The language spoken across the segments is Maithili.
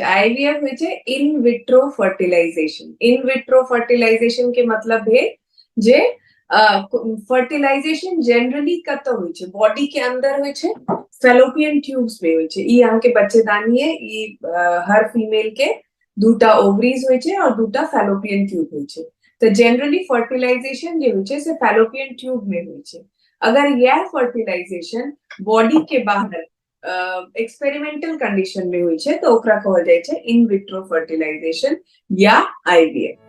आईवीएफ होइ छै in vitro fertilization. In vitro fertilization के मतलब भेल जे फर्टिलाइजेशन जनरली कतऽ होइ छै, बॉडी के अंदर होइ छै, फेलोपियन ट्यूब्स में होइ छै। ई अहाँके बच्चेदानी है, ई हर फीमेल के दूटा ओवरीज होइ छै और दूटा फेलोपियन ट्यूब होइ छै। तऽ जनरली फर्टिलाइजेशन जे होइ छै से फेलोपियन ट्यूब में होइ छै। अगर यह फर्टिलाइजेशन बॉडी के बाहर एक्सपेरिमेंटल कंडीशन में होइ छै तऽ ओकरा कहल जाइ छै इन विट्रो फर्टिलाइजेशन या आईवीएफ।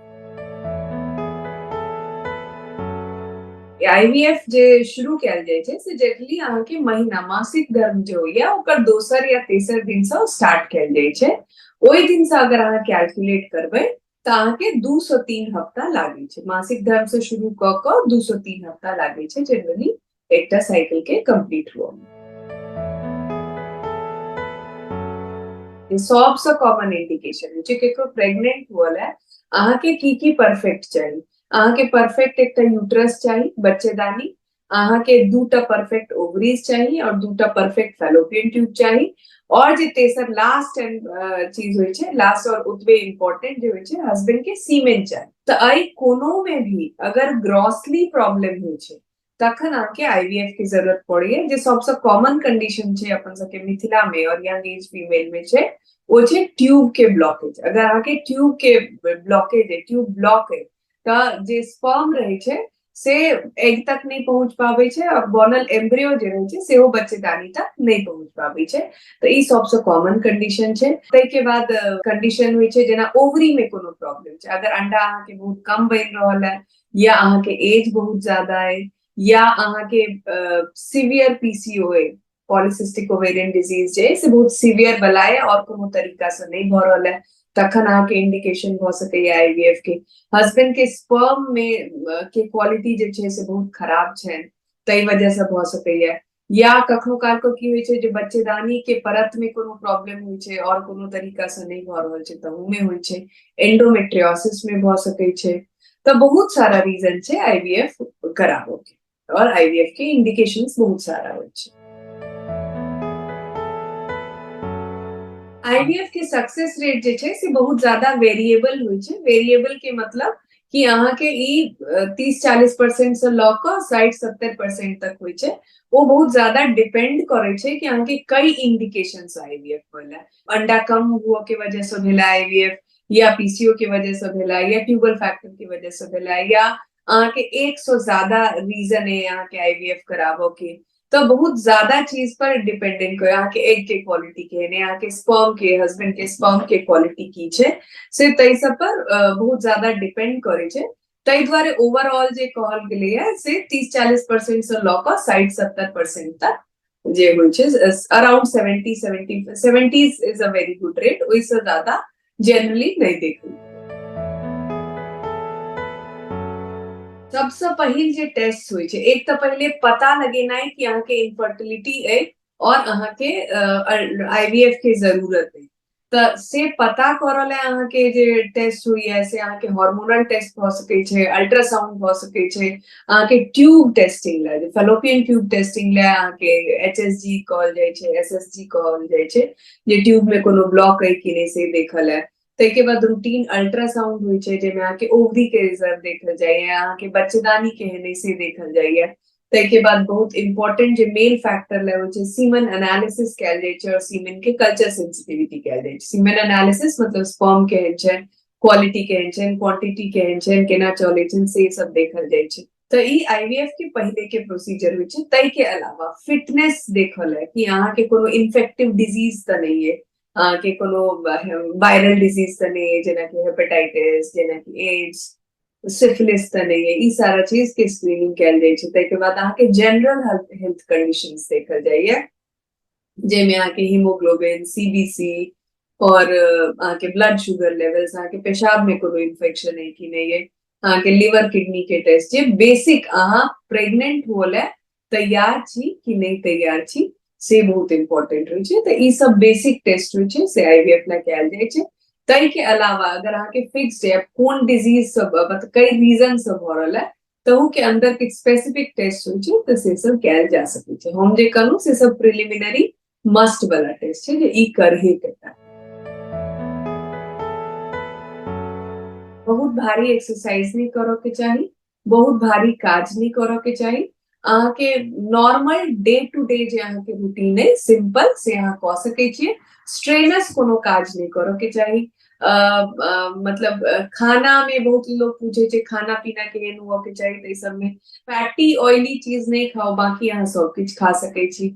आईवीएफ जे शुरू कयल जाइ छै से जनरली अहाँके महीना मासिक धर्म जे होइया ओकर दोसर या तेसर दिन से स्टार्ट कयल जाइ छै। ओहि दिन से अगर अहाँ कैलकुलेट करबै तऽ अहाँके 2 से 3 हफ्ता लागै छै। मासिक धर्म से शुरू कऽ कऽ 2 से 3 हफ्ता लागै छै जनरली एकटा साइकिल के कंप्लीट हुअ में। सबसँ कॉमन इंडिकेशन होइ छै केकरो प्रेग्नेंट हुअ लए अहाँके की की परफेक्ट चाही। अहाँके परफेक्ट एकटा यूट्रस चाही, बच्चेदानी, अहाँके दूटा परफेक्ट ओवरीज चाही और दूटा परफेक्ट फेलोपियन ट्यूब चाही, और जे तेसर लास्ट एंड चीज होइ छै, लास्ट और ओतबे इम्पोर्टेंट जे होइ छै, हस्बैंड के सीमेन चाही। तऽ एहि कोनो में भी अगर ग्रॉसली प्रॉब्लम होइ छै तखन अहाँके आईवीएफ के जरूरत पड़ैया। जे सबसँ कॉमन कंडीशन छै अपन सबके मिथिला में और यंग एज फीमेल में छै, ओ छै ट्यूब के ब्लॉकेज। अगर अहाँके ट्यूब के ब्लॉकेज है, ट्यूब ब्लॉक है, तऽ जे स्पर्म रहै छै से एग तक नहि पहुंच पाबै छै और बनल एम्ब्रियो जे रहै छै सेहो बच्चेदानी तक नहि पहुंच पाबै छै। तऽ ई सबसँ कॉमन कंडीशन छै। ताहिके बाद कंडीशन होइ छै जेना ओवरी में कोनो प्रॉब्लम छै, अगर अंडा अहाँके बहुत कम बनि रहल है या अहाँके एज बहुत ज्यादा है या अहाँके सीवियर पीसीओ है, पॉलिसिस्टिक ओवेरियन डिजीज जे से बहुत सीवियर वाला है और कोनो तरीका से नहीं भऽ रहल है, तखन अहाँके इंडिकेशन भऽ सकैया आईवीएफ के। हस्बैंड के स्पर्म में के क्वालिटी जे छै से बहुत खराब छै, ताहि वजह से भऽ सकैया। या कखनो काल के की होइ छै जे बच्चेदानी के परत में कोनो प्रॉब्लम होइ छै और कोनो तरीका से नहीं भऽ रहल छै, तहू में होइ छै। एंडोमेट्रियोसिस में भऽ सकै छै। तऽ बहुत सारा रीजन छै आईवीएफ कराबऽ के और आईवीएफ के इंडिकेशंस बहुत सारा होइ छै। आईवीएफ के सक्सेस रेट जे छै से बहुत ज्यादा वेरिएबल होइ छै। वेरिएबल के मतलब कि अहाँके ई 30-40% से लऽ कऽ 60-70% तक होइ छै। ओ बहुत ज्यादा डिपेंड करै छै कि अहाँके कई इंडिकेशन से आईवीएफ होइला। अंडा कम हुअ के वजह से भेला आईवीएफ, या पीसीओ के वजह से भेला, या ट्यूबल फैक्टर के वजह से भेला, या अहाँके एक से ज्यादा रीजन है अहाँके आईवीएफ कराबऽ के। तऽ बहुत ज्यादा चीज पर डिपेंडेंट करे, अहाँके एग के क्वालिटी केहन है, अहाँके स्पर्म के, हस्बैंड के स्पर्म के क्वालिटी की छै, से ताहि सब पर बहुत ज्यादा डिपेंड करे छै। ताहि दुआरे ओवरऑल जे कहल गेलैया से 30-40% से लऽ कऽ 60-70% तक जे होइ छै, around 70-70 is a very good rate, ओहिसँ ज्यादा जनरली नहि देखल। सबसँ पहिल जे टेस्ट होइ छै, एक तऽ पहिले पता लगेनाइ कि अहाँके इनफर्टिलिटी अइ और अहाँके आईवीएफ के जरूरत अइ, तऽ से पता करऽ लए अहाँके जे टेस्ट होइया से अहाँके हार्मोनल टेस्ट भऽ सकै छै, अल्ट्रासाउंड भऽ सकै छै, अहाँके ट्यूब टेस्टिंग लए, जे फेलोपियन ट्यूब टेस्टिंग लए अहाँके एच एस जी कहल जाइ छै, एस एस जी कहल जाइ छै, जे ट्यूब में कोनो ब्लॉक अइ कि नहि से देखऽ लए। ताहिके बाद रूटीन अल्ट्रासाउंड होइ छै जाहिमे अहाँके ओवरी के रिजर्व देखल जाइया, अहाँके बच्चेदानी केहन अइ से देखल जाइया। ताहिके बाद बहुत इम्पोर्टेंट जे मेल फैक्टर लए होइ छै, सीमन एनालिसिस कयल जाइ छै और सीमन के कल्चर सेंसिटिविटी कयल जाइ छै। सीमन एनालिसिस मतलब स्पर्म केहन छै, क्वालिटी केहन छै, क्वांटिटी केहन छै, केना चलै छै, से सब देखल जाइ छै। तऽ ई आईवीएफ के पहिले के प्रोसीजर होइ छै। ताहि के अलावा फिटनेस देखल है कि अहाँके कोनो इन्फेक्टिव डिजीज तऽ नहि अइ, अहाँके कोनो वायरल डिजीज तऽ नहि अइ, जेनाकि हेपेटाइटिस, जेनाकि एड्स, सिफिलिस तऽ नहि अइ, ई सारा चीज के स्क्रीनिंग कयल जाइ छै। ताहिके बाद अहाँके जनरल हेल्थ कंडीशंस देखल जाइया, जाहिमे अहाँके हीमोग्लोबिन, सीबीसी और अहाँके ब्लड शुगर लेवल्स, अहाँके पेशाब में कोनो इन्फेक्शन है कि नहीं है, अहाँके लिवर किडनी के टेस्ट, जे बेसिक अहाँ प्रेग्नेंट हुअ लए तैयार छी कि नहीं तैयार छी से बहुत इम्पोर्टेंट होइ छै। तऽ ई सब बेसिक टेस्ट होइ छै से आईवीएफ लए कयल जाइ छै। ताहि के अलावा अगर अहाँके फिक्स्ड है कोन डिजीज सब, मतलब कई रीजन सब भऽ रहल है, तहू के अंदर किछु स्पेसिफिक टेस्ट होइ छै तऽ से सब कयल जा सकै छै। हम जे कहलहुँ से सब प्रिलिमिनरी मस्ट वाला टेस्ट छै जे ई करहे के। बहुत भारी एक्सरसाइज नहि करऽ के चाही, बहुत भारी काज नहि करऽ के चाही। अहाँके नॉर्मल डे टू डे जे अहाँके रूटीन अइ सिंपल, से अहाँ कऽ सकै छियै। स्ट्रेनस कोनो काज नहि करऽ के चाही। मतलब खाना में बहुत लोग पूछे छै खाना पीना केहन हुअ के चाही, तऽ ई सबमे फैटी ऑयली चीज नहि खाउ, बाकी अहाँ सब किछु खा सकै छी।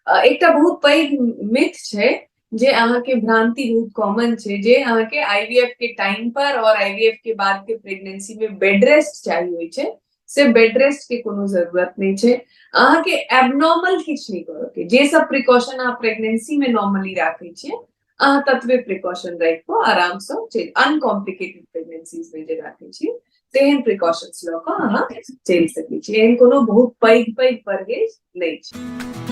एकटा बहुत पैघ मिथ छै जे अहाँके भ्रांति बहुत कॉमन छै जे अहाँके आईवीएफ के टाइम पर और आईवीएफ के बाद के प्रेगनेंसी में बेड रेस्ट चाही होइ छै, से बेड रेस्ट के कोनो जरूरत नहि छै। अहाँके एबनॉर्मल किछु नहि करऽ के, जे सब प्रिकॉशन अहाँ प्रेगनेंसी में नॉर्मली राखै छियै अहाँ ततबे प्रिकॉशन राखि कऽ आरामसँ चलि, अनकॉम्प्लिकेटेड प्रेगनेंसीज में जे राखै छियै तेहन प्रिकॉशंस लऽ कऽ अहाँ चलि सकै छी। एहन कोनो बहुत पैघ पैघ परहेज नहि छै।